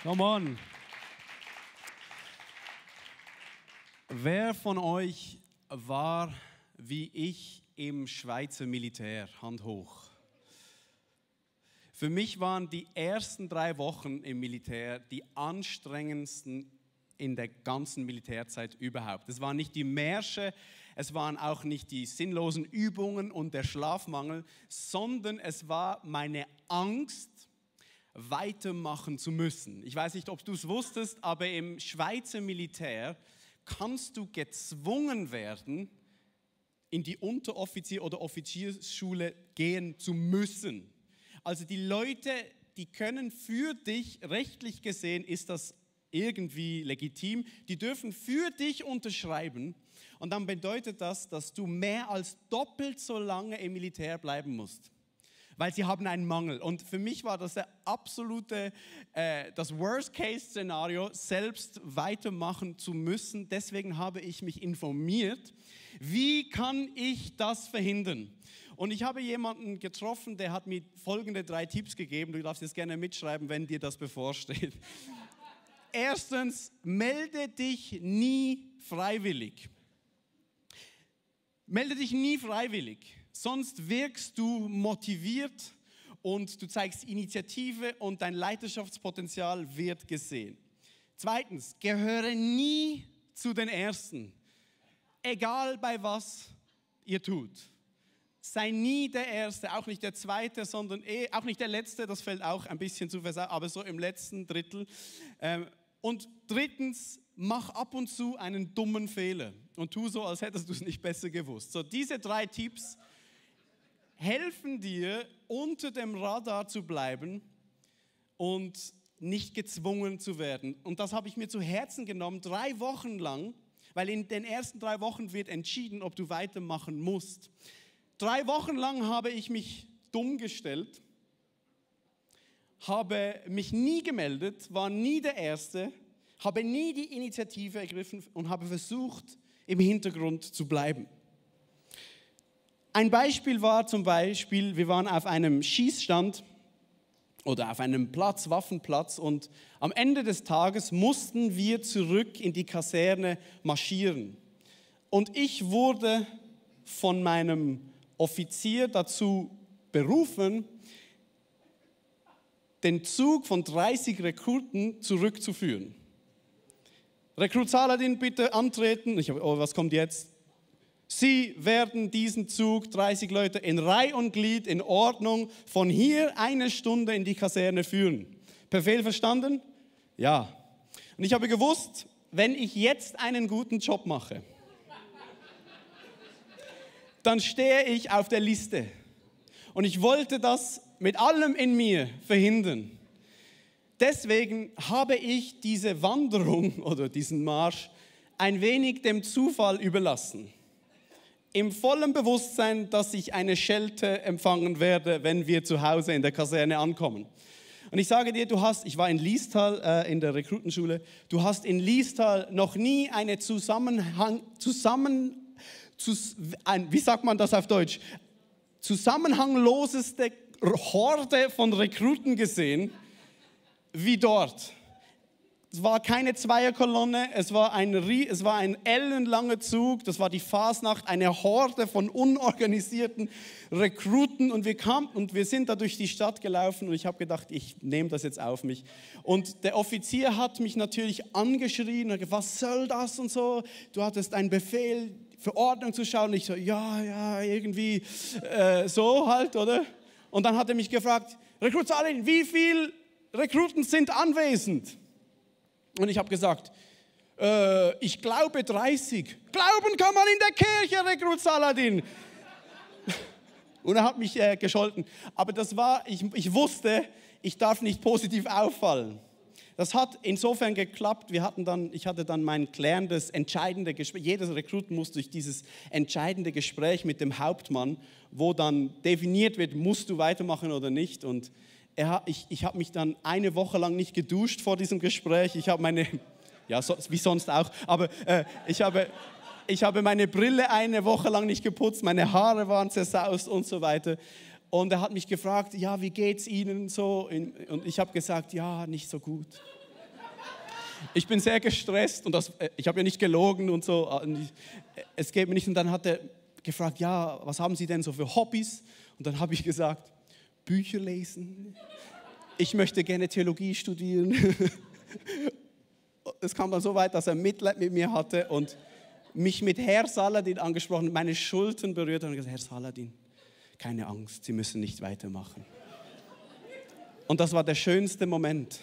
Come on. Wer von euch war wie ich im Schweizer Militär? Hand hoch. Für mich waren die ersten 3 Wochen im Militär die anstrengendsten in der ganzen Militärzeit überhaupt. Es waren nicht die Märsche, es waren auch nicht die sinnlosen Übungen und der Schlafmangel, sondern es war meine Angst, weitermachen zu müssen. Ich weiß nicht, ob du es wusstest, aber im Schweizer Militär kannst du gezwungen werden, in die Unteroffizier- oder Offiziersschule gehen zu müssen. Also die Leute, die können für dich, rechtlich gesehen ist das irgendwie legitim, die dürfen für dich unterschreiben und dann bedeutet das, dass du mehr als doppelt so lange im Militär bleiben musst. Weil sie haben einen Mangel. Und für mich war das das Worst-Case-Szenario, selbst weitermachen zu müssen. Deswegen habe ich mich informiert, wie kann ich das verhindern? Und ich habe jemanden getroffen, der hat mir folgende 3 Tipps gegeben. Du darfst jetzt gerne mitschreiben, wenn dir das bevorsteht. Erstens, melde dich nie freiwillig. Melde dich nie freiwillig. Sonst wirkst du motiviert und du zeigst Initiative und dein Leiterschaftspotenzial wird gesehen. Zweitens, gehöre nie zu den Ersten, egal bei was ihr tut. Sei nie der Erste, auch nicht der Zweite, sondern auch nicht der Letzte, das fällt auch ein bisschen zu versagen, aber so im letzten Drittel. Und drittens, mach ab und zu einen dummen Fehler und tu so, als hättest du es nicht besser gewusst. So, diese 3 Tipps helfen dir, unter dem Radar zu bleiben und nicht gezwungen zu werden. Und das habe ich mir zu Herzen genommen, 3 Wochen lang, weil in den ersten 3 Wochen wird entschieden, ob du weitermachen musst. 3 Wochen lang habe ich mich dumm gestellt, habe mich nie gemeldet, war nie der Erste, habe nie die Initiative ergriffen und habe versucht, im Hintergrund zu bleiben. Ein Beispiel war zum Beispiel, wir waren auf einem Schießstand oder auf einem Platz, Waffenplatz und am Ende des Tages mussten wir zurück in die Kaserne marschieren. Und ich wurde von meinem Offizier dazu berufen, den Zug von 30 Rekruten zurückzuführen. Rekrut Saladin, bitte antreten. Ich habe, was kommt jetzt? Sie werden diesen Zug, 30 Leute, in Reih und Glied, in Ordnung, von hier 1 Stunde in die Kaserne führen. Befehl verstanden? Ja. Und ich habe gewusst, wenn ich jetzt einen guten Job mache, dann stehe ich auf der Liste. Und ich wollte das mit allem in mir verhindern. Deswegen habe ich diese Wanderung oder diesen Marsch ein wenig dem Zufall überlassen. Im vollen Bewusstsein, dass ich eine Schelte empfangen werde, wenn wir zu Hause in der Kaserne ankommen. Und ich sage dir, ich war in Liestal in der Rekrutenschule, du hast in Liestal noch nie eine wie sagt man das auf Deutsch? Zusammenhangloseste Horde von Rekruten gesehen, wie dort. Es war keine Zweierkolonne, es war ein ellenlanger Zug, das war die Fasnacht, eine Horde von unorganisierten Rekruten und wir sind da durch die Stadt gelaufen und ich habe gedacht, ich nehme das jetzt auf mich. Und der Offizier hat mich natürlich angeschrien und gesagt, was soll das und so, du hattest einen Befehl, Verordnung zu schauen. Und ich so, ja, irgendwie so halt, oder? Und dann hat er mich gefragt, Rekrut Saladin, wie viele Rekruten sind anwesend? Und ich habe gesagt, ich glaube 30. Glauben kann man in der Kirche, Rekrut Saladin. Und er hat mich gescholten. Aber das war, ich wusste, ich darf nicht positiv auffallen. Das hat insofern geklappt, ich hatte dann mein klärendes, entscheidende Gespräch. Jeder Rekrut muss durch dieses entscheidende Gespräch mit dem Hauptmann, wo dann definiert wird, musst du weitermachen oder nicht. Und ich habe mich dann 1 Woche lang nicht geduscht vor diesem Gespräch. Ich habe wie sonst auch, aber ich habe meine Brille 1 Woche lang nicht geputzt, meine Haare waren zersaust und so weiter. Und er hat mich gefragt, ja, wie geht's Ihnen so? Und ich habe gesagt, ja, nicht so gut. Ich bin sehr gestresst und ich habe ja nicht gelogen und so. Es geht mir nicht. Und dann hat er gefragt, ja, was haben Sie denn so für Hobbys? Und dann habe ich gesagt, Bücher lesen. Ich möchte gerne Theologie studieren. Es kam dann so weit, dass er Mitleid mit mir hatte und mich mit Herr Saladin angesprochen, meine Schultern berührt und gesagt, Herr Saladin, keine Angst, Sie müssen nicht weitermachen. Und das war der schönste Moment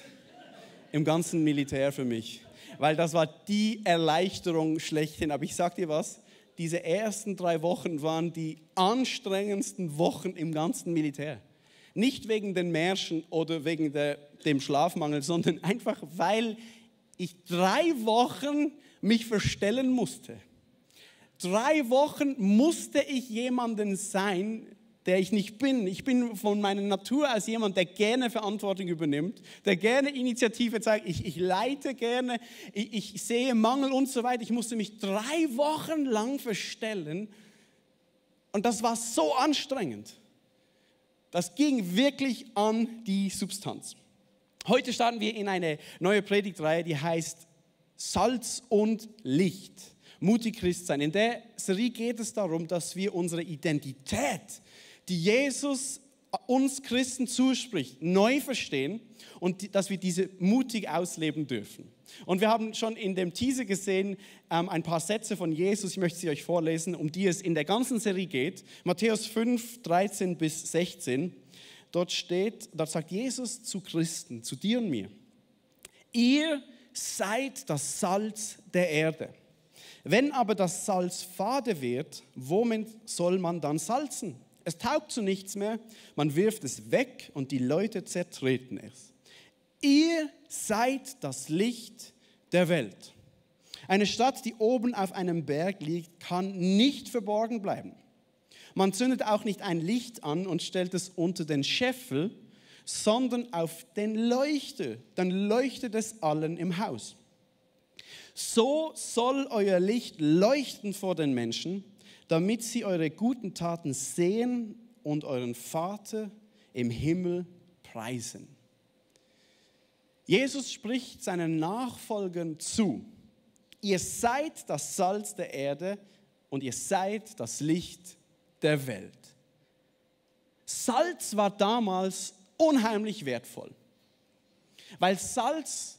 im ganzen Militär für mich, weil das war die Erleichterung schlechthin. Aber ich sag dir was, diese ersten 3 Wochen waren die anstrengendsten Wochen im ganzen Militär. Nicht wegen den Märschen oder wegen dem Schlafmangel, sondern einfach, weil ich 3 Wochen mich verstellen musste. 3 Wochen musste ich jemanden sein, der ich nicht bin. Ich bin von meiner Natur aus jemand, der gerne Verantwortung übernimmt, der gerne Initiative zeigt. Ich leite gerne, ich sehe Mangel und so weiter. Ich musste mich 3 Wochen lang verstellen und das war so anstrengend. Das ging wirklich an die Substanz. Heute starten wir in eine neue Predigtreihe, die heißt Salz und Licht. Mutig Christ sein. In der Serie geht es darum, dass wir unsere Identität, die Jesus uns Christen zuspricht, neu verstehen und dass wir diese mutig ausleben dürfen. Und wir haben schon in dem Teaser gesehen, ein paar Sätze von Jesus, ich möchte sie euch vorlesen, um die es in der ganzen Serie geht. Matthäus 5, 13 bis 16. Dort sagt Jesus zu Christen, zu dir und mir, ihr seid das Salz der Erde. Wenn aber das Salz fade wird, womit soll man dann salzen? Es taugt zu nichts mehr, man wirft es weg und die Leute zertreten es. Ihr seid das Licht der Welt. Eine Stadt, die oben auf einem Berg liegt, kann nicht verborgen bleiben. Man zündet auch nicht ein Licht an und stellt es unter den Scheffel, sondern auf den Leuchter. Dann leuchtet es allen im Haus. So soll euer Licht leuchten vor den Menschen, damit sie eure guten Taten sehen und euren Vater im Himmel preisen. Jesus spricht seinen Nachfolgern zu. Ihr seid das Salz der Erde und ihr seid das Licht der Welt. Salz war damals unheimlich wertvoll, weil Salz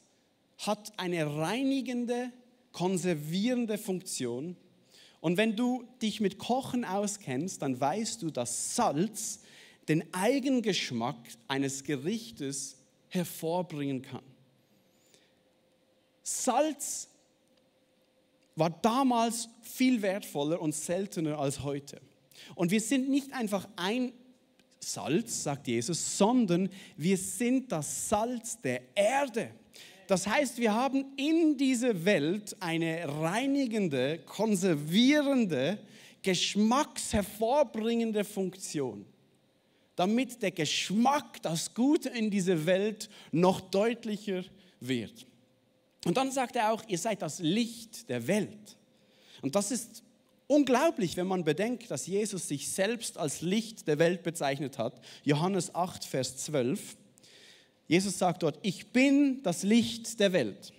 hat eine reinigende, konservierende Funktion. Und wenn du dich mit Kochen auskennst, dann weißt du, dass Salz den Eigengeschmack eines Gerichtes hervorbringen kann. Salz war damals viel wertvoller und seltener als heute. Und wir sind nicht einfach ein Salz, sagt Jesus, sondern wir sind das Salz der Erde. Das heißt, wir haben in dieser Welt eine reinigende, konservierende, geschmackshervorbringende Funktion, damit der Geschmack, das Gute in dieser Welt noch deutlicher wird. Und dann sagt er auch, ihr seid das Licht der Welt. Und das ist unglaublich, wenn man bedenkt, dass Jesus sich selbst als Licht der Welt bezeichnet hat. Johannes 8, Vers 12. Jesus sagt dort, ich bin das Licht der Welt.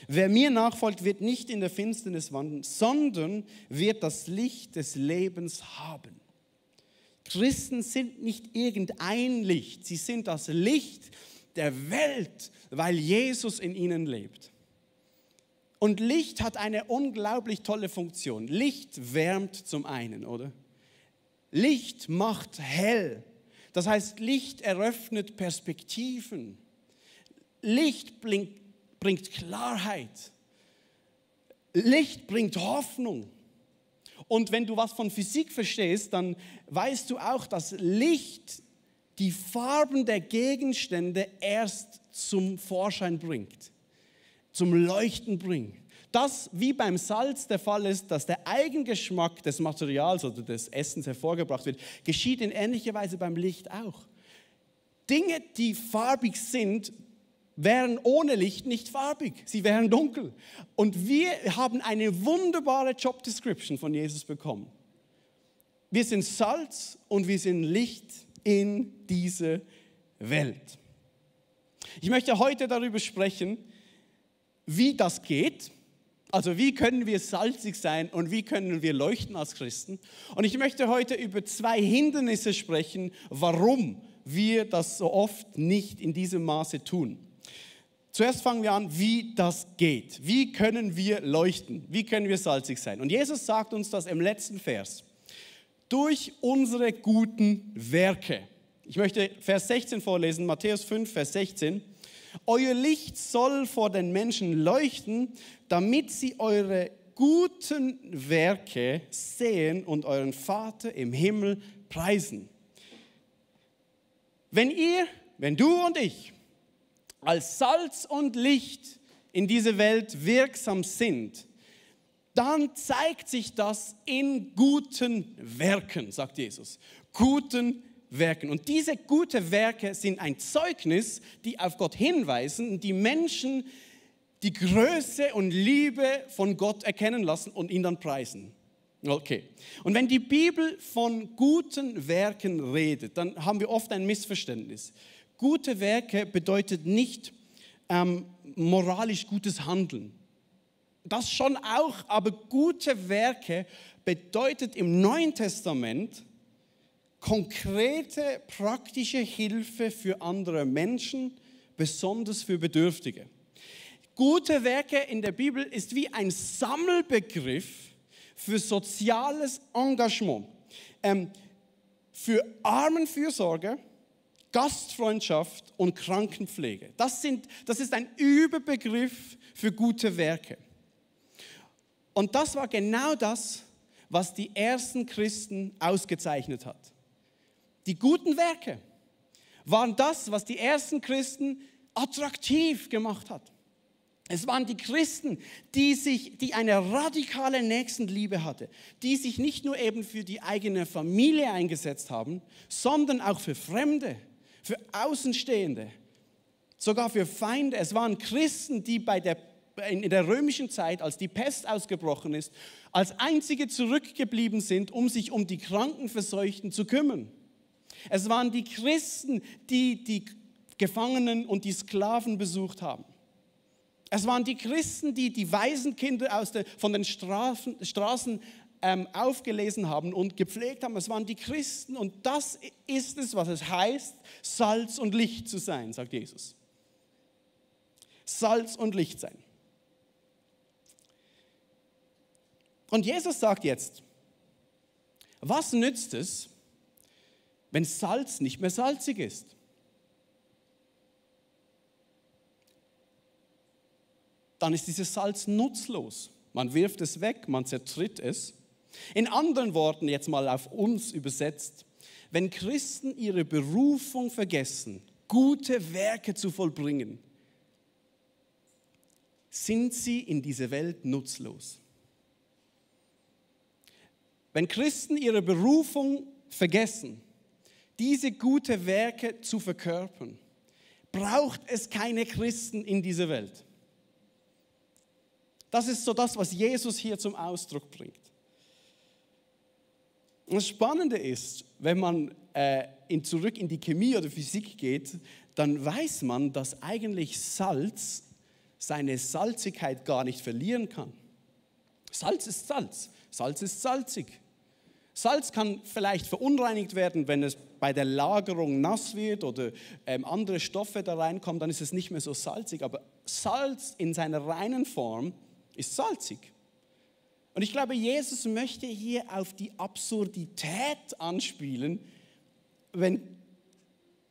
Wer mir nachfolgt, wird nicht in der Finsternis wandeln, sondern wird das Licht des Lebens haben. Christen sind nicht irgendein Licht, sie sind das Licht der Welt, weil Jesus in ihnen lebt. Und Licht hat eine unglaublich tolle Funktion. Licht wärmt zum einen, oder? Licht macht hell. Das heißt, Licht eröffnet Perspektiven. Licht bringt Klarheit. Licht bringt Hoffnung. Und wenn du was von Physik verstehst, dann weißt du auch, dass Licht die Farben der Gegenstände erst zum Vorschein bringt, zum Leuchten bringt. Das, wie beim Salz der Fall ist, dass der Eigengeschmack des Materials oder des Essens hervorgebracht wird, geschieht in ähnlicher Weise beim Licht auch. Dinge, die farbig sind, wären ohne Licht nicht farbig, sie wären dunkel. Und wir haben eine wunderbare Job Description von Jesus bekommen. Wir sind Salz und wir sind Licht in dieser Welt. Ich möchte heute darüber sprechen, wie das geht. Also wie können wir salzig sein und wie können wir leuchten als Christen? Und ich möchte heute über 2 Hindernisse sprechen, warum wir das so oft nicht in diesem Maße tun. Zuerst fangen wir an, wie das geht. Wie können wir leuchten? Wie können wir salzig sein? Und Jesus sagt uns das im letzten Vers. Durch unsere guten Werke. Ich möchte Vers 16 vorlesen, Matthäus 5, Vers 16. Euer Licht soll vor den Menschen leuchten, damit sie eure guten Werke sehen und euren Vater im Himmel preisen. Wenn du und ich als Salz und Licht in dieser Welt wirksam sind, dann zeigt sich das in guten Werken, sagt Jesus. Guten Werken. Und diese guten Werke sind ein Zeugnis, die auf Gott hinweisen und die Menschen die Größe und Liebe von Gott erkennen lassen und ihn dann preisen. Okay. Und wenn die Bibel von guten Werken redet, dann haben wir oft ein Missverständnis. Gute Werke bedeutet nicht moralisch gutes Handeln. Das schon auch, aber gute Werke bedeutet im Neuen Testament konkrete, praktische Hilfe für andere Menschen, besonders für Bedürftige. Gute Werke in der Bibel ist wie ein Sammelbegriff für soziales Engagement, für Armenfürsorge, Gastfreundschaft und Krankenpflege. Das ist ein Überbegriff für gute Werke. Und das war genau das, was die ersten Christen ausgezeichnet hat. Die guten Werke waren das, was die ersten Christen attraktiv gemacht hat. Es waren die Christen, die eine radikale Nächstenliebe hatte, die sich nicht nur eben für die eigene Familie eingesetzt haben, sondern auch für Fremde, für Außenstehende, sogar für Feinde. Es waren Christen, die in der römischen Zeit, als die Pest ausgebrochen ist, als einzige zurückgeblieben sind, um sich um die Krankenverseuchten zu kümmern. Es waren die Christen, die die Gefangenen und die Sklaven besucht haben. Es waren die Christen, die die Waisenkinder von den Straßen aufgelesen haben und gepflegt haben. Es waren die Christen und das ist es, was es heißt, Salz und Licht zu sein, sagt Jesus. Salz und Licht sein. Und Jesus sagt jetzt, was nützt es, wenn Salz nicht mehr salzig ist? Dann ist dieses Salz nutzlos. Man wirft es weg, man zertritt es. In anderen Worten, jetzt mal auf uns übersetzt, wenn Christen ihre Berufung vergessen, gute Werke zu vollbringen, sind sie in dieser Welt nutzlos. Wenn Christen ihre Berufung vergessen, diese gute Werke zu verkörpern, braucht es keine Christen in dieser Welt. Das ist so das, was Jesus hier zum Ausdruck bringt. Und das Spannende ist, wenn man zurück in die Chemie oder Physik geht, dann weiß man, dass eigentlich Salz seine Salzigkeit gar nicht verlieren kann. Salz ist Salz. Salz ist salzig. Salz kann vielleicht verunreinigt werden, wenn es bei der Lagerung nass wird oder andere Stoffe da reinkommen, dann ist es nicht mehr so salzig. Aber Salz in seiner reinen Form ist salzig. Und ich glaube, Jesus möchte hier auf die Absurdität anspielen, wenn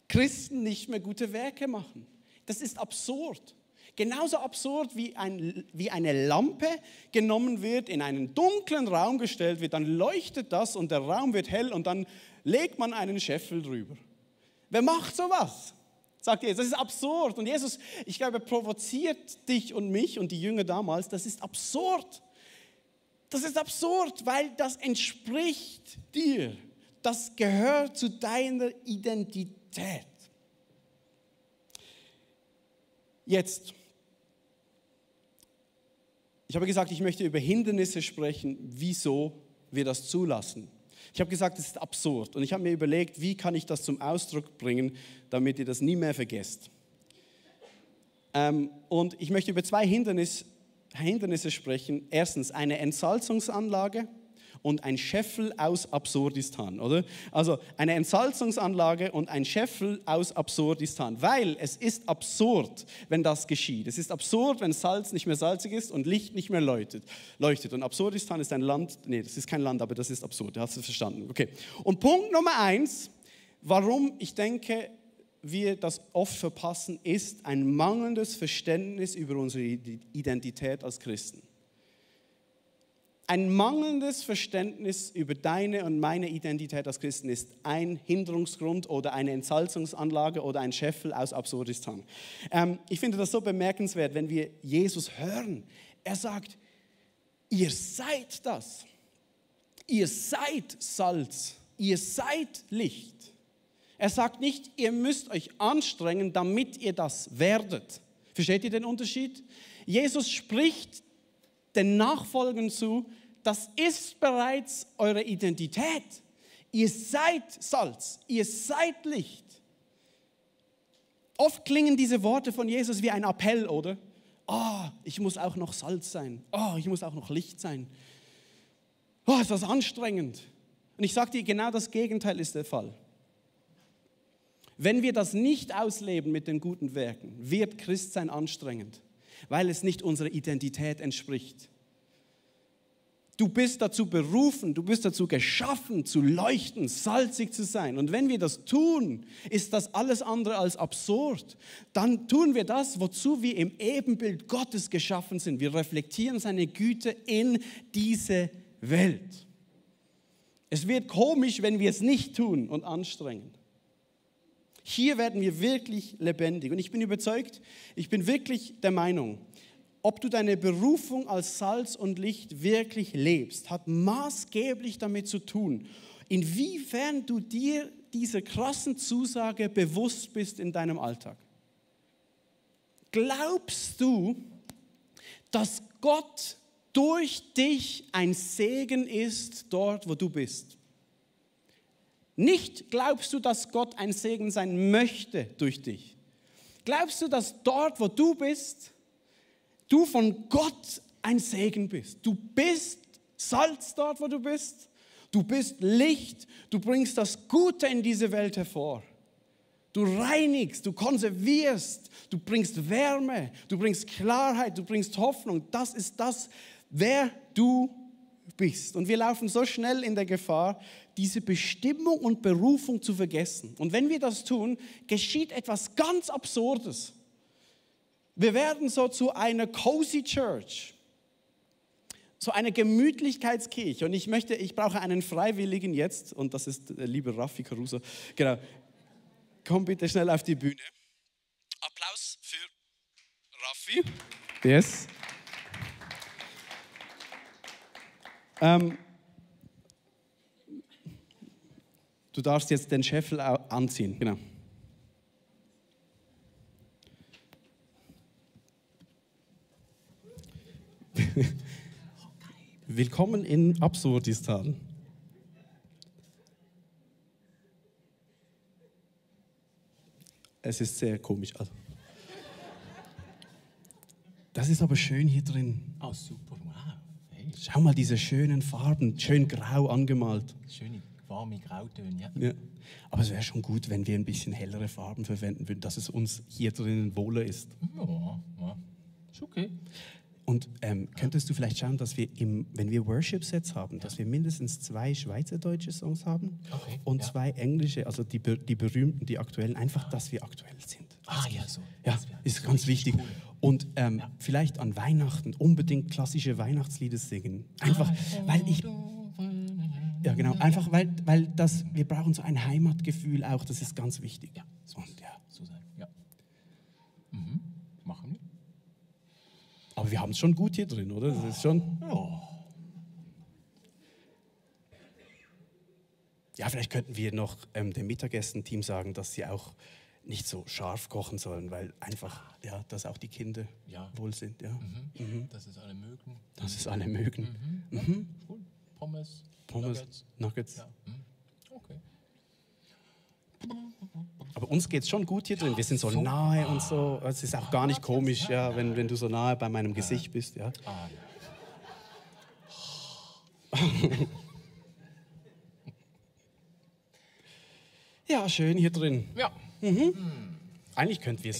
Christen nicht mehr gute Werke machen. Das ist absurd. Genauso absurd wie eine Lampe genommen wird, in einen dunklen Raum gestellt wird, dann leuchtet das und der Raum wird hell und dann legt man einen Scheffel drüber. Wer macht sowas? Sagt Jesus, das ist absurd. Und Jesus, ich glaube, provoziert dich und mich und die Jünger damals, das ist absurd. Das ist absurd, weil das entspricht dir. Das gehört zu deiner Identität. Jetzt, ich habe gesagt, ich möchte über Hindernisse sprechen, wieso wir das zulassen. Ich habe gesagt, es ist absurd und ich habe mir überlegt, wie kann ich das zum Ausdruck bringen, damit ihr das nie mehr vergesst. Und ich möchte über zwei Hindernisse sprechen. Erstens eine Entsalzungsanlage und ein Scheffel aus Absurdistan, oder? Also eine Entsalzungsanlage und ein Scheffel aus Absurdistan, weil es ist absurd, wenn das geschieht. Es ist absurd, wenn Salz nicht mehr salzig ist und Licht nicht mehr leuchtet. Und Absurdistan ist ein Land, nee, das ist kein Land, aber das ist absurd, du hast es verstanden. Okay. Und Punkt Nummer 1, warum ich denke, wir das oft verpassen, ist ein mangelndes Verständnis über unsere Identität als Christen. Ein mangelndes Verständnis über deine und meine Identität als Christen ist ein Hinderungsgrund oder eine Entsalzungsanlage oder ein Scheffel aus Absurdistan. Ich finde das so bemerkenswert, wenn wir Jesus hören. Er sagt, ihr seid das. Ihr seid Salz. Ihr seid Licht. Er sagt nicht, ihr müsst euch anstrengen, damit ihr das werdet. Versteht ihr den Unterschied? Jesus spricht den Nachfolgern zu, das ist bereits eure Identität. Ihr seid Salz, ihr seid Licht. Oft klingen diese Worte von Jesus wie ein Appell, oder? Oh, ich muss auch noch Salz sein. Oh, ich muss auch noch Licht sein. Oh, ist das anstrengend. Und ich sage dir, genau das Gegenteil ist der Fall. Wenn wir das nicht ausleben mit den guten Werken, wird Christsein anstrengend, weil es nicht unserer Identität entspricht. Du bist dazu berufen, du bist dazu geschaffen, zu leuchten, salzig zu sein. Und wenn wir das tun, ist das alles andere als absurd. Dann tun wir das, wozu wir im Ebenbild Gottes geschaffen sind. Wir reflektieren seine Güte in diese Welt. Es wird komisch, wenn wir es nicht tun und anstrengen. Hier werden wir wirklich lebendig. Und ich bin überzeugt, ich bin wirklich der Meinung, ob du deine Berufung als Salz und Licht wirklich lebst, hat maßgeblich damit zu tun, inwiefern du dir dieser krassen Zusage bewusst bist in deinem Alltag. Glaubst du, dass Gott durch dich ein Segen ist dort, wo du bist? Nicht glaubst du, dass Gott ein Segen sein möchte durch dich. Glaubst du, dass dort, wo du bist, du von Gott ein Segen bist. Du bist Salz dort, wo du bist. Du bist Licht. Du bringst das Gute in diese Welt hervor. Du reinigst, du konservierst, du bringst Wärme, du bringst Klarheit, du bringst Hoffnung. Das ist das, wer du bist. Und wir laufen so schnell in der Gefahr, diese Bestimmung und Berufung zu vergessen. Und wenn wir das tun, geschieht etwas ganz Absurdes. Wir werden so zu einer cozy Church, so eine Gemütlichkeitskirche. Und ich brauche einen Freiwilligen jetzt, und das ist der liebe Raffi Caruso. Genau. Komm bitte schnell auf die Bühne. Applaus für Raffi. Yes. Du darfst jetzt den Scheffel anziehen. Genau. Willkommen in Absurdistan. Es ist sehr komisch. Also. Das ist aber schön hier drin. Oh, super, wow. Hey. Schau mal diese schönen Farben, schön grau angemalt. Schöne, warme Grautöne, ja. Ja. Aber es wäre schon gut, wenn wir ein bisschen hellere Farben verwenden würden, dass es uns hier drinnen wohler ist. Ja, ja. Ist okay. Und könntest du vielleicht schauen, dass wir, wenn wir Worship-Sets haben, dass wir mindestens 2 schweizerdeutsche Songs haben und 2 englische, also die berühmten, die aktuellen, einfach, dass wir aktuell sind. Ja, so. Ja, ist ganz wichtig. Cool. Und vielleicht an Weihnachten unbedingt klassische Weihnachtslieder singen. Einfach, weil wir brauchen so ein Heimatgefühl auch, das ist ganz wichtig. Ja, und, so sein. Ja. Machen wir. Aber wir haben es schon gut hier drin, oder? Das ist schon. Ja, vielleicht könnten wir noch dem Mittagessen-Team sagen, dass sie auch nicht so scharf kochen sollen, weil einfach, ja, dass auch die Kinder wohl sind. Ja. Dass es alle mögen. Dass es alle mögen. Ja, cool. Pommes, Nuggets. Ja. Okay. Aber uns geht es schon gut hier drin. Wir sind so nahe und so. Es ist auch gar nicht komisch, ja, wenn du so nahe bei meinem Gesicht bist. Ja. Ja, schön hier drin. Ja. Eigentlich könnten wir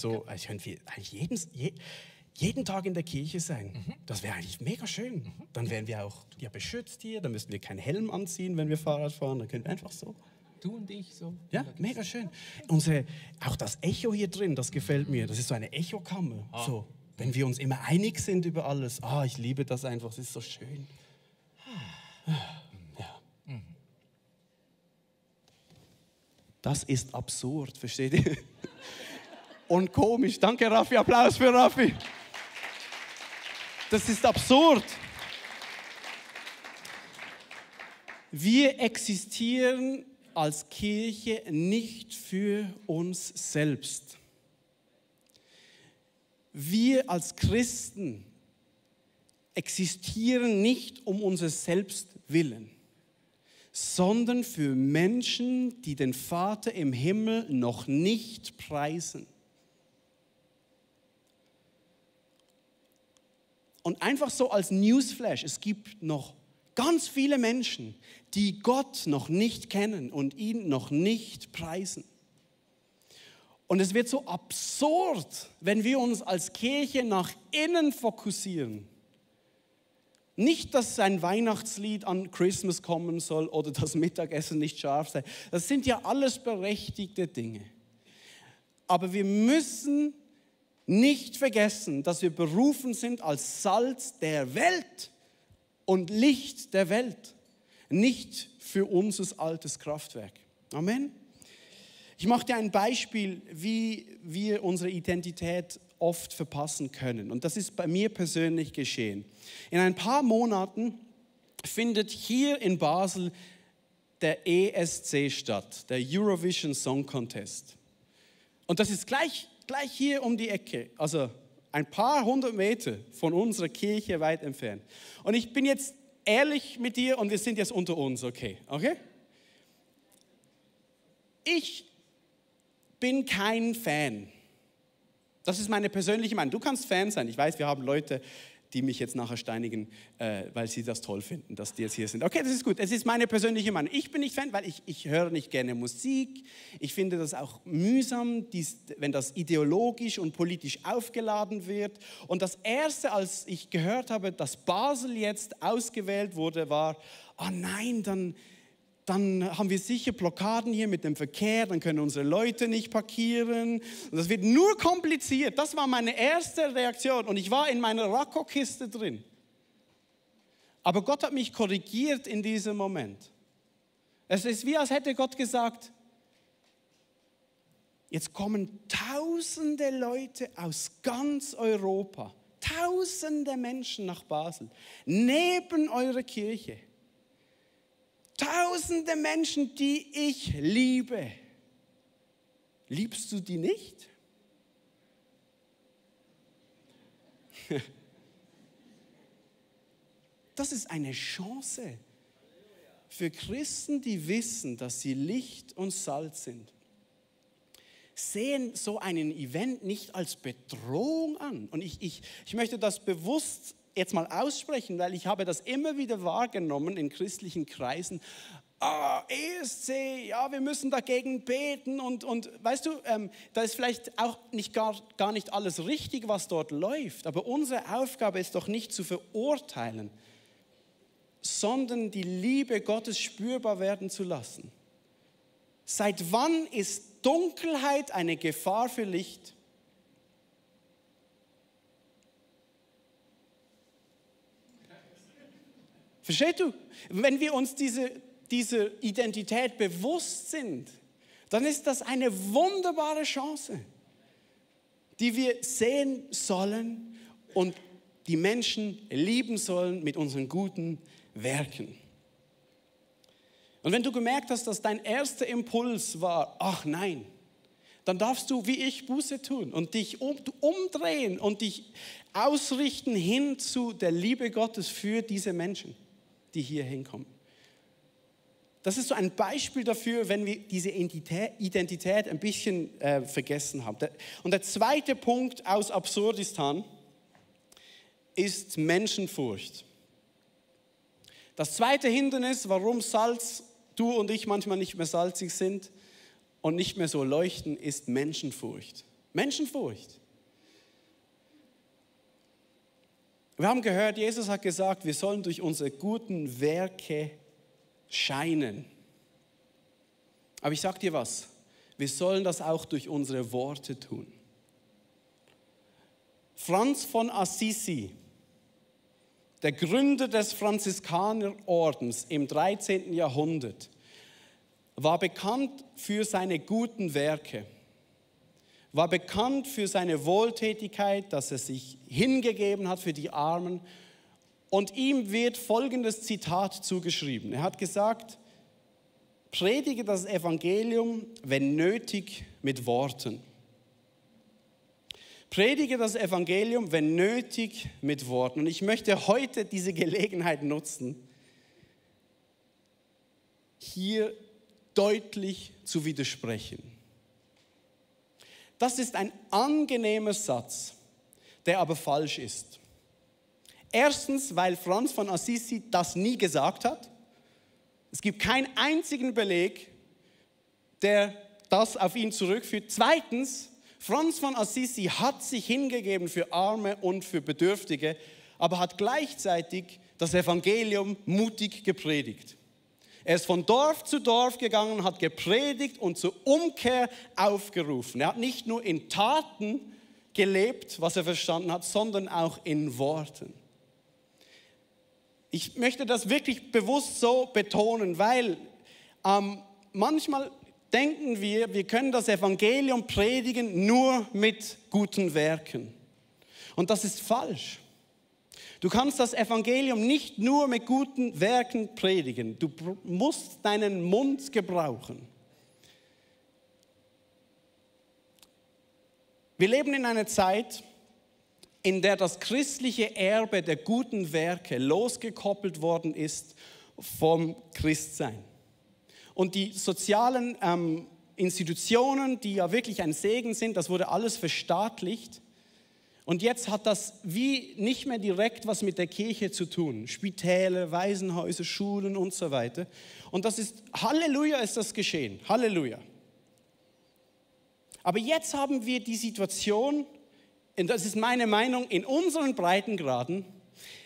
jeden Tag in der Kirche sein. Das wäre eigentlich mega schön. Dann wären wir auch beschützt hier. Dann müssten wir keinen Helm anziehen, wenn wir Fahrrad fahren. Dann können wir einfach so. Du und ich so. Ja, mega schön. Auch das Echo hier drin, das gefällt mir. Das ist so eine Echokammer. So, wenn wir uns immer einig sind über alles. Ich liebe das einfach. Es ist so schön. Ja. Das ist absurd, versteht ihr? Und komisch. Danke, Raffi. Applaus für Raffi. Das ist absurd. Wir existieren als Kirche nicht für uns selbst. Wir als Christen existieren nicht um unser Selbstwillen, sondern für Menschen, die den Vater im Himmel noch nicht preisen. Und einfach so als Newsflash, es gibt noch ganz viele Menschen, die Gott noch nicht kennen und ihn noch nicht preisen. Und es wird so absurd, wenn wir uns als Kirche nach innen fokussieren. Nicht, dass ein Weihnachtslied an Christmas kommen soll oder das Mittagessen nicht scharf sei. Das sind ja alles berechtigte Dinge. Aber wir müssen nicht vergessen, dass wir berufen sind als Salz der Welt und Licht der Welt. Nicht für unser altes Kraftwerk. Amen. Ich mache dir ein Beispiel, wie wir unsere Identität oft verpassen können. Und das ist bei mir persönlich geschehen. In ein paar Monaten findet hier in Basel der ESC statt, der Eurovision Song Contest. Und das ist gleich hier um die Ecke, also ein paar hundert Meter von unserer Kirche weit entfernt. Und ich bin jetzt ehrlich mit dir und wir sind jetzt unter uns, okay? Ich bin kein Fan. Das ist meine persönliche Meinung. Du kannst Fan sein. Ich weiß, wir haben Leute, die mich jetzt nachher steinigen, weil sie das toll finden, dass die jetzt hier sind. Okay, das ist gut. Es ist meine persönliche Meinung. Ich bin nicht Fan, weil ich höre nicht gerne Musik. Ich finde das auch mühsam, wenn das ideologisch und politisch aufgeladen wird. Und das Erste, als ich gehört habe, dass Basel jetzt ausgewählt wurde, war, nein, dann haben wir sicher Blockaden hier mit dem Verkehr, dann können unsere Leute nicht parkieren. Und das wird nur kompliziert. Das war meine erste Reaktion und ich war in meiner Racco-Kiste drin. Aber Gott hat mich korrigiert in diesem Moment. Es ist wie, als hätte Gott gesagt, jetzt kommen tausende Leute aus ganz Europa, tausende Menschen nach Basel, neben eurer Kirche. Tausende Menschen, die ich liebe. Liebst du die nicht? Das ist eine Chance für Christen, die wissen, dass sie Licht und Salz sind. Sehen so einen Event nicht als Bedrohung an. Und ich möchte das bewusst jetzt mal aussprechen, weil ich habe das immer wieder wahrgenommen in christlichen Kreisen. ESC, ja, wir müssen dagegen beten und weißt du, da ist vielleicht auch gar nicht alles richtig, was dort läuft, aber unsere Aufgabe ist doch nicht zu verurteilen, sondern die Liebe Gottes spürbar werden zu lassen. Seit wann ist Dunkelheit eine Gefahr für Licht? Verstehst du? Wenn wir uns diese Identität bewusst sind, dann ist das eine wunderbare Chance, die wir sehen sollen und die Menschen lieben sollen mit unseren guten Werken. Und wenn du gemerkt hast, dass dein erster Impuls war, ach nein, dann darfst du wie ich Buße tun und dich umdrehen und dich ausrichten hin zu der Liebe Gottes für diese Menschen, die hier hinkommen. Das ist so ein Beispiel dafür, wenn wir diese Identität ein bisschen vergessen haben. Und der zweite Punkt aus Absurdistan ist Menschenfurcht. Das zweite Hindernis, warum du und ich manchmal nicht mehr salzig sind und nicht mehr so leuchten, ist Menschenfurcht. Menschenfurcht. Wir haben gehört, Jesus hat gesagt, wir sollen durch unsere guten Werke scheinen. Aber ich sage dir was, wir sollen das auch durch unsere Worte tun. Franz von Assisi, der Gründer des Franziskanerordens im 13. Jahrhundert, war bekannt für seine guten Werke, war bekannt für seine Wohltätigkeit, dass er sich hingegeben hat für die Armen. Und ihm wird folgendes Zitat zugeschrieben. Er hat gesagt, predige das Evangelium, wenn nötig, mit Worten. Predige das Evangelium, wenn nötig, mit Worten. Und ich möchte heute diese Gelegenheit nutzen, hier deutlich zu widersprechen. Das ist ein angenehmer Satz, der aber falsch ist. Erstens, weil Franz von Assisi das nie gesagt hat. Es gibt keinen einzigen Beleg, der das auf ihn zurückführt. Zweitens, Franz von Assisi hat sich hingegeben für Arme und für Bedürftige, aber hat gleichzeitig das Evangelium mutig gepredigt. Er ist von Dorf zu Dorf gegangen, hat gepredigt und zur Umkehr aufgerufen. Er hat nicht nur in Taten gelebt, was er verstanden hat, sondern auch in Worten. Ich möchte das wirklich bewusst so betonen, weil manchmal denken wir können das Evangelium predigen nur mit guten Werken. Und das ist falsch. Du kannst das Evangelium nicht nur mit guten Werken predigen. Du musst deinen Mund gebrauchen. Wir leben in einer Zeit, in der das christliche Erbe der guten Werke losgekoppelt worden ist vom Christsein. Und die sozialen Institutionen, die ja wirklich ein Segen sind, das wurde alles verstaatlicht. Und jetzt hat das wie nicht mehr direkt was mit der Kirche zu tun. Spitäler, Waisenhäuser, Schulen und so weiter. Und das ist, Halleluja ist das geschehen, Halleluja. Aber jetzt haben wir die Situation, und das ist meine Meinung, in unseren Breitengraden,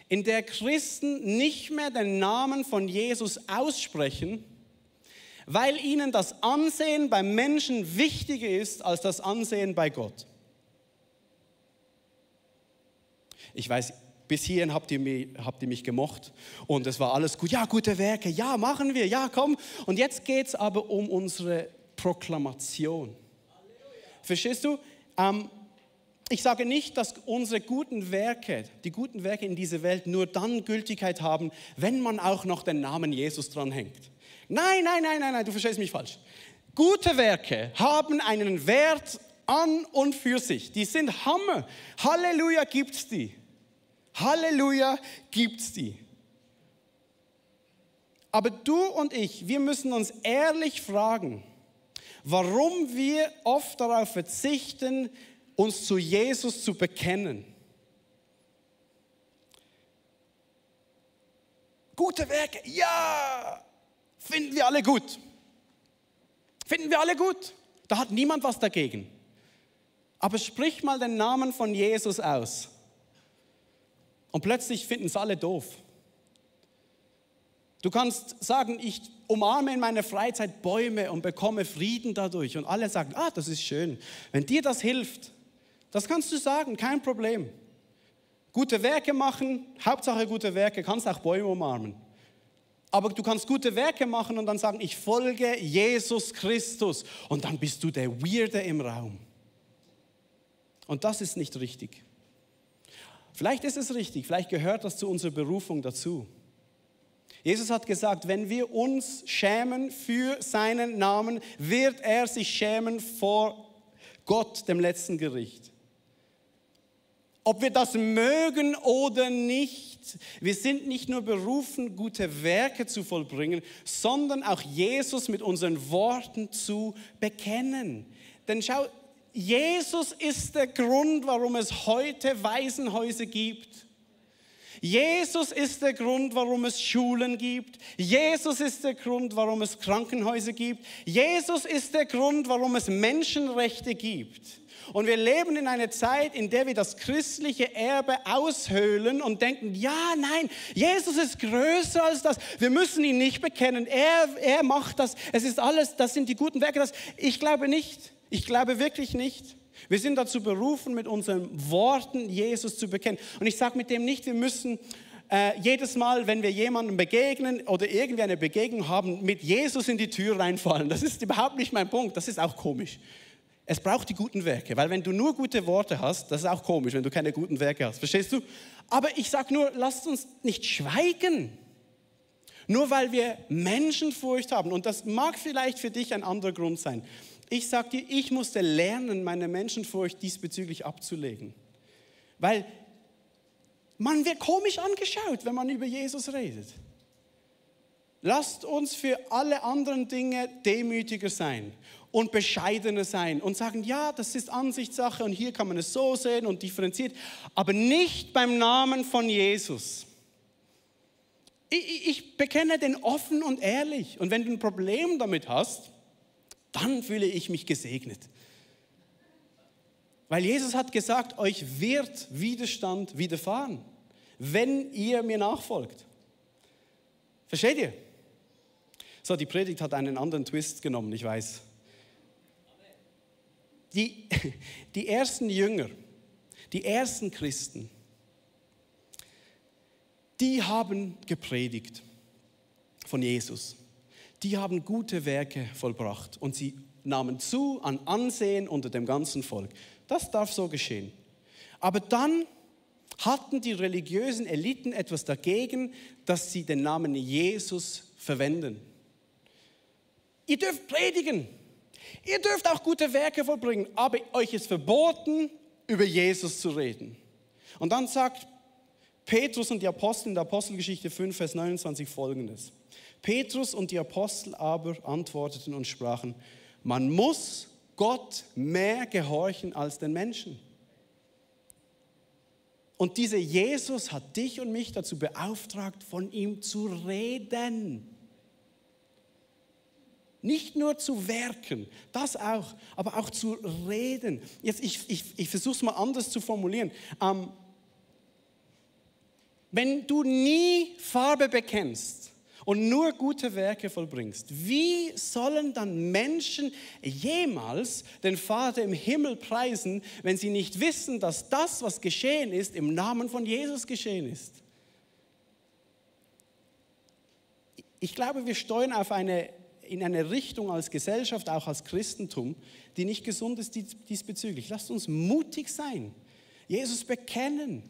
in der Christen nicht mehr den Namen von Jesus aussprechen, weil ihnen das Ansehen beim Menschen wichtiger ist als das Ansehen bei Gott. Ich weiß, bis hierhin habt ihr mich gemocht und es war alles gut. Ja, gute Werke, ja, machen wir, ja, komm. Und jetzt geht es aber um unsere Proklamation. Verstehst du? Ich sage nicht, dass unsere guten Werke, die guten Werke in dieser Welt nur dann Gültigkeit haben, wenn man auch noch den Namen Jesus dranhängt. Nein, du verstehst mich falsch. Gute Werke haben einen Wert an und für sich. Die sind Hammer. Halleluja gibt's die. Halleluja gibt's die. Aber du und ich, wir müssen uns ehrlich fragen, warum wir oft darauf verzichten, uns zu Jesus zu bekennen. Gute Werke, ja, finden wir alle gut. Finden wir alle gut. Da hat niemand was dagegen. Aber sprich mal den Namen von Jesus aus. Und plötzlich finden es alle doof. Du kannst sagen, ich umarme in meiner Freizeit Bäume und bekomme Frieden dadurch. Und alle sagen, das ist schön. Wenn dir das hilft, das kannst du sagen, kein Problem. Gute Werke machen, Hauptsache gute Werke, kannst auch Bäume umarmen. Aber du kannst gute Werke machen und dann sagen, ich folge Jesus Christus. Und dann bist du der Weirde im Raum. Und das ist nicht richtig. Vielleicht ist es richtig, vielleicht gehört das zu unserer Berufung dazu. Jesus hat gesagt, wenn wir uns schämen für seinen Namen, wird er sich schämen vor Gott, dem letzten Gericht. Ob wir das mögen oder nicht, wir sind nicht nur berufen, gute Werke zu vollbringen, sondern auch Jesus mit unseren Worten zu bekennen. Denn schau, Jesus ist der Grund, warum es heute Waisenhäuser gibt. Jesus ist der Grund, warum es Schulen gibt. Jesus ist der Grund, warum es Krankenhäuser gibt. Jesus ist der Grund, warum es Menschenrechte gibt. Und wir leben in einer Zeit, in der wir das christliche Erbe aushöhlen und denken, ja, nein, Jesus ist größer als das. Wir müssen ihn nicht bekennen. Er macht das. Es ist alles, das sind die guten Werke. Ich glaube nicht. Ich glaube wirklich nicht. Wir sind dazu berufen, mit unseren Worten Jesus zu bekennen. Und ich sage mit dem nicht, wir müssen jedes Mal, wenn wir jemandem begegnen oder irgendwie eine Begegnung haben, mit Jesus in die Tür reinfallen. Das ist überhaupt nicht mein Punkt. Das ist auch komisch. Es braucht die guten Werke, weil wenn du nur gute Worte hast, das ist auch komisch, wenn du keine guten Werke hast. Verstehst du? Aber ich sage nur, lasst uns nicht schweigen. Nur weil wir Menschenfurcht haben. Und das mag vielleicht für dich ein anderer Grund sein. Ich sage dir, ich musste lernen, meine Menschenfurcht diesbezüglich abzulegen. Weil man wird komisch angeschaut, wenn man über Jesus redet. Lasst uns für alle anderen Dinge demütiger sein und bescheidener sein und sagen, ja, das ist Ansichtssache und hier kann man es so sehen und differenziert, aber nicht beim Namen von Jesus. Ich bekenne den offen und ehrlich und wenn du ein Problem damit hast, dann fühle ich mich gesegnet. Weil Jesus hat gesagt, euch wird Widerstand widerfahren, wenn ihr mir nachfolgt. Versteht ihr? So, die Predigt hat einen anderen Twist genommen, ich weiß. Die ersten Jünger, die ersten Christen, die haben gepredigt von Jesus. Die haben gute Werke vollbracht und sie nahmen zu an Ansehen unter dem ganzen Volk. Das darf so geschehen. Aber dann hatten die religiösen Eliten etwas dagegen, dass sie den Namen Jesus verwenden. Ihr dürft predigen, ihr dürft auch gute Werke vollbringen, aber euch ist verboten, über Jesus zu reden. Und dann sagt Petrus und die Apostel in der Apostelgeschichte 5, Vers 29 folgendes. Petrus und die Apostel aber antworteten und sprachen, man muss Gott mehr gehorchen als den Menschen. Und dieser Jesus hat dich und mich dazu beauftragt, von ihm zu reden. Nicht nur zu werken, das auch, aber auch zu reden. Jetzt, ich versuche es mal anders zu formulieren. Wenn du nie Farbe bekennst und nur gute Werke vollbringst, wie sollen dann Menschen jemals den Vater im Himmel preisen, wenn sie nicht wissen, dass das, was geschehen ist, im Namen von Jesus geschehen ist? Ich glaube, wir steuern in eine Richtung als Gesellschaft, auch als Christentum, die nicht gesund ist diesbezüglich. Lasst uns mutig sein, Jesus bekennen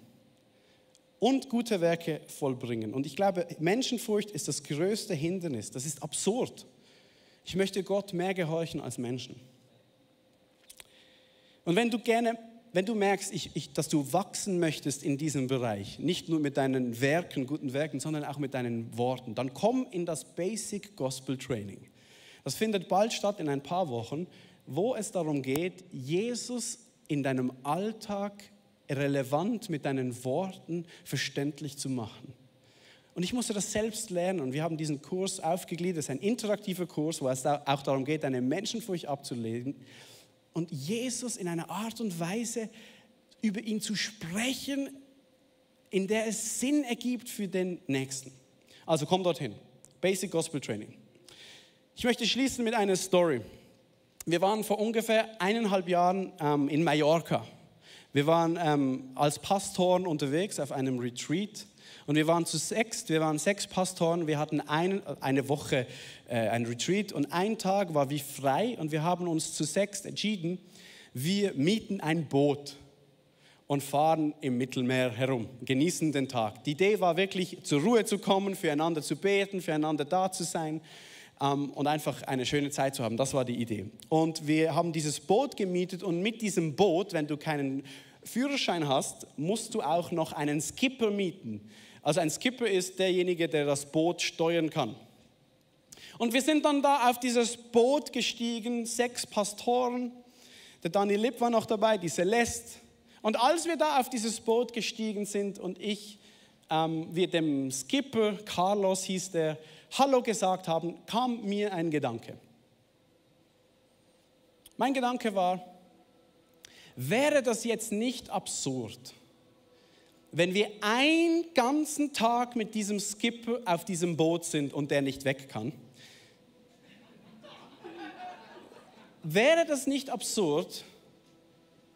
und gute Werke vollbringen. Und ich glaube, Menschenfurcht ist das größte Hindernis. Das ist absurd. Ich möchte Gott mehr gehorchen als Menschen. Und wenn du merkst, dass du wachsen möchtest in diesem Bereich, nicht nur mit deinen Werken, guten Werken, sondern auch mit deinen Worten, dann komm in das Basic Gospel Training. Das findet bald statt in ein paar Wochen, wo es darum geht, Jesus in deinem Alltag relevant mit deinen Worten verständlich zu machen. Und ich musste das selbst lernen und wir haben diesen Kurs aufgegliedert. Das ist ein interaktiver Kurs, wo es auch darum geht, eine Menschenfurcht abzulegen und Jesus in einer Art und Weise über ihn zu sprechen, in der es Sinn ergibt für den Nächsten. Also komm dorthin. Basic Gospel Training. Ich möchte schließen mit einer Story. Wir waren vor ungefähr 1,5 Jahren in Mallorca. Wir waren als Pastoren unterwegs auf einem Retreat und wir waren 6 Pastoren, wir hatten eine Woche ein Retreat und ein Tag war wie frei und wir haben uns zu 6 entschieden, wir mieten ein Boot und fahren im Mittelmeer herum, genießen den Tag. Die Idee war wirklich zur Ruhe zu kommen, füreinander zu beten, füreinander da zu sein und einfach eine schöne Zeit zu haben. Das war die Idee. Und wir haben dieses Boot gemietet und mit diesem Boot, wenn du keinen Führerschein hast, musst du auch noch einen Skipper mieten. Also ein Skipper ist derjenige, der das Boot steuern kann. Und wir sind dann da auf dieses Boot gestiegen, 6 Pastoren. Der Dani Lipp war noch dabei, die Celeste. Und als wir da auf dieses Boot gestiegen sind und wir dem Skipper, Carlos hieß der, Hallo gesagt haben, kam mir ein Gedanke. Mein Gedanke war, wäre das jetzt nicht absurd, wenn wir einen ganzen Tag mit diesem Skipper auf diesem Boot sind und der nicht weg kann? Wäre das nicht absurd,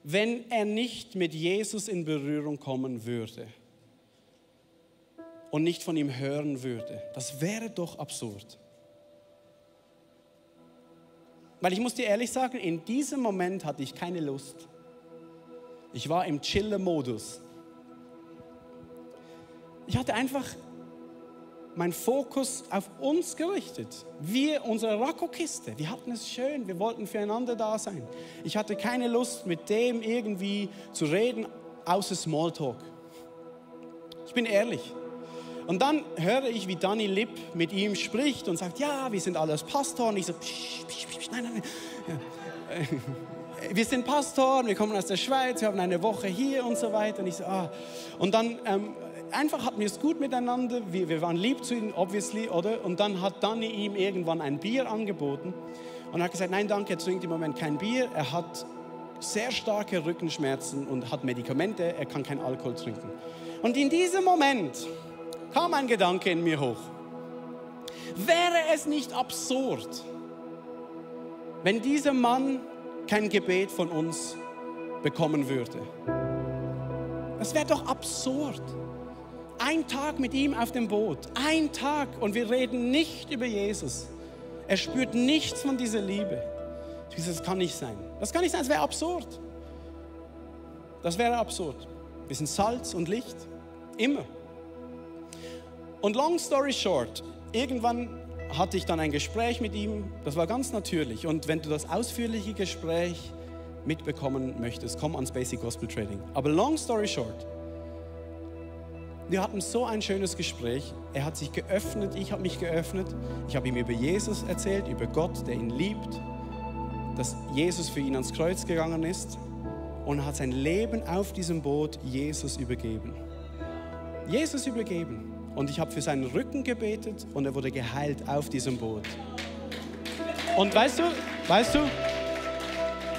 wenn er nicht mit Jesus in Berührung kommen würde und nicht von ihm hören würde? Das wäre doch absurd. Weil ich muss dir ehrlich sagen, in diesem Moment hatte ich keine Lust. Ich war im Chiller-Modus. Ich hatte einfach meinen Fokus auf uns gerichtet. Wir, unsere Racco-Kiste, wir hatten es schön, wir wollten füreinander da sein. Ich hatte keine Lust, mit dem irgendwie zu reden, außer Smalltalk. Ich bin ehrlich. Und dann höre ich, wie Dani Lipp mit ihm spricht und sagt, ja, wir sind alles Pastoren. Und ich so, nein. Wir sind Pastoren, wir kommen aus der Schweiz, wir haben eine Woche hier und so weiter. Und ich so, Und dann einfach hatten wir es gut miteinander, wir waren lieb zu ihm, obviously, oder? Und dann hat Dani ihm irgendwann ein Bier angeboten und hat gesagt, nein, danke, er trinkt im Moment kein Bier, er hat sehr starke Rückenschmerzen und hat Medikamente, er kann keinen Alkohol trinken. Und in diesem Moment kam ein Gedanke in mir hoch. Wäre es nicht absurd, wenn dieser Mann kein Gebet von uns bekommen würde? Das wäre doch absurd. Ein Tag mit ihm auf dem Boot, ein Tag und wir reden nicht über Jesus. Er spürt nichts von dieser Liebe. Ich sage, das kann nicht sein. Das kann nicht sein, das wäre absurd. Das wäre absurd. Wir sind Salz und Licht, immer. Und long story short, irgendwann hatte ich dann ein Gespräch mit ihm, das war ganz natürlich. Und wenn du das ausführliche Gespräch mitbekommen möchtest, komm ans Basic Gospel Training. Aber long story short, wir hatten so ein schönes Gespräch. Er hat sich geöffnet, ich habe mich geöffnet. Ich habe ihm über Jesus erzählt, über Gott, der ihn liebt, dass Jesus für ihn ans Kreuz gegangen ist und hat sein Leben auf diesem Boot Jesus übergeben. Jesus übergeben. Und ich habe für seinen Rücken gebetet und er wurde geheilt auf diesem Boot. Und weißt du,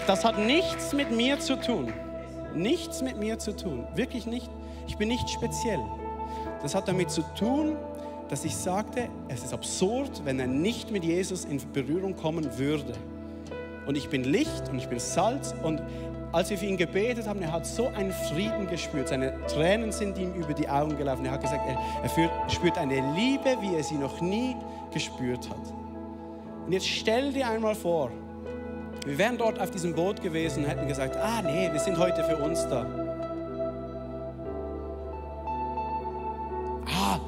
das hat nichts mit mir zu tun. Nichts mit mir zu tun, wirklich nicht. Ich bin nicht speziell. Das hat damit zu tun, dass ich sagte, es ist absurd, wenn er nicht mit Jesus in Berührung kommen würde. Und ich bin Licht und ich bin Salz. Und als wir für ihn gebetet haben, er hat so einen Frieden gespürt. Seine Tränen sind ihm über die Augen gelaufen. Er hat gesagt, er spürt eine Liebe, wie er sie noch nie gespürt hat. Und jetzt stell dir einmal vor, wir wären dort auf diesem Boot gewesen und hätten gesagt, nee, wir sind heute für uns da.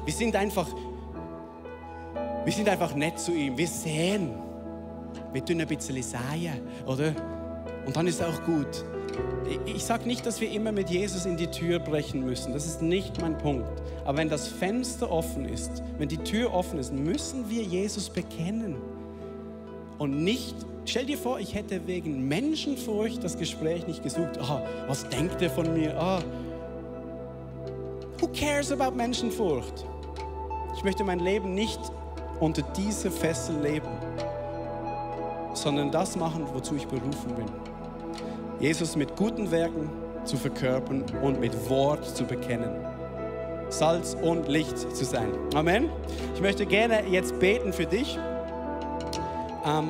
Wir sind einfach nett zu ihm. Wir sehen. Wir tun ein bisschen säen, oder? Und dann ist es auch gut. Ich sage nicht, dass wir immer mit Jesus in die Tür brechen müssen. Das ist nicht mein Punkt. Aber wenn das Fenster offen ist, wenn die Tür offen ist, müssen wir Jesus bekennen. Und nicht, stell dir vor, ich hätte wegen Menschenfurcht das Gespräch nicht gesucht. Was denkt er von mir? Who cares about Menschenfurcht? Ich möchte mein Leben nicht unter diese Fessel leben, sondern das machen, wozu ich berufen bin. Jesus mit guten Werken zu verkörpern und mit Wort zu bekennen. Salz und Licht zu sein. Amen. Ich möchte gerne jetzt beten für dich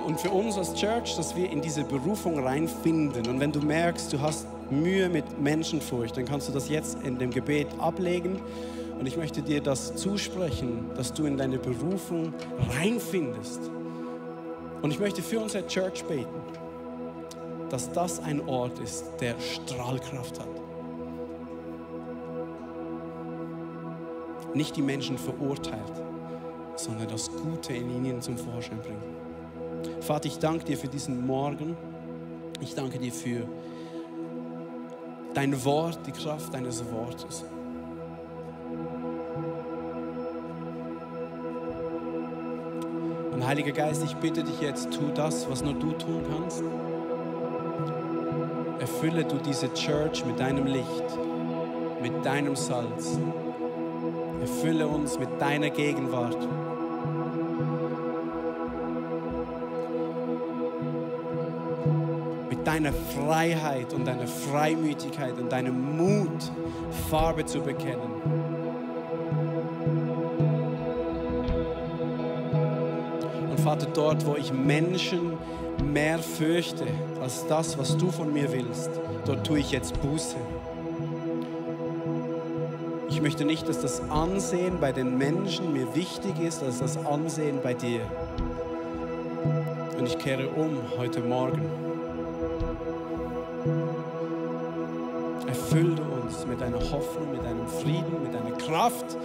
und für uns als Church, dass wir in diese Berufung reinfinden. Und wenn du merkst, du hast Mühe mit Menschenfurcht, dann kannst du das jetzt in dem Gebet ablegen. Und ich möchte dir das zusprechen, dass du in deine Berufung reinfindest. Und ich möchte für unsere Church beten, dass das ein Ort ist, der Strahlkraft hat. Nicht die Menschen verurteilt, sondern das Gute in ihnen zum Vorschein bringt. Vater, ich danke dir für diesen Morgen. Ich danke dir für dein Wort, die Kraft deines Wortes. Und Heiliger Geist, ich bitte dich jetzt, tu das, was nur du tun kannst. Erfülle du diese Church mit deinem Licht, mit deinem Salz. Erfülle uns mit deiner Gegenwart. Mit deiner Freiheit und deiner Freimütigkeit und deinem Mut, Farbe zu bekennen. Und Vater, dort, wo ich Menschen mehr fürchte als das, was du von mir willst, dort tue ich jetzt Buße. Ich möchte nicht, dass das Ansehen bei den Menschen mir wichtig ist, als das Ansehen bei dir. Und ich kehre um heute Morgen. Erfülle uns mit deiner Hoffnung, mit deinem Frieden, mit deiner Kraft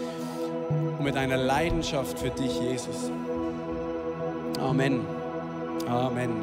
und mit deiner Leidenschaft für dich, Jesus. Amen. Amen.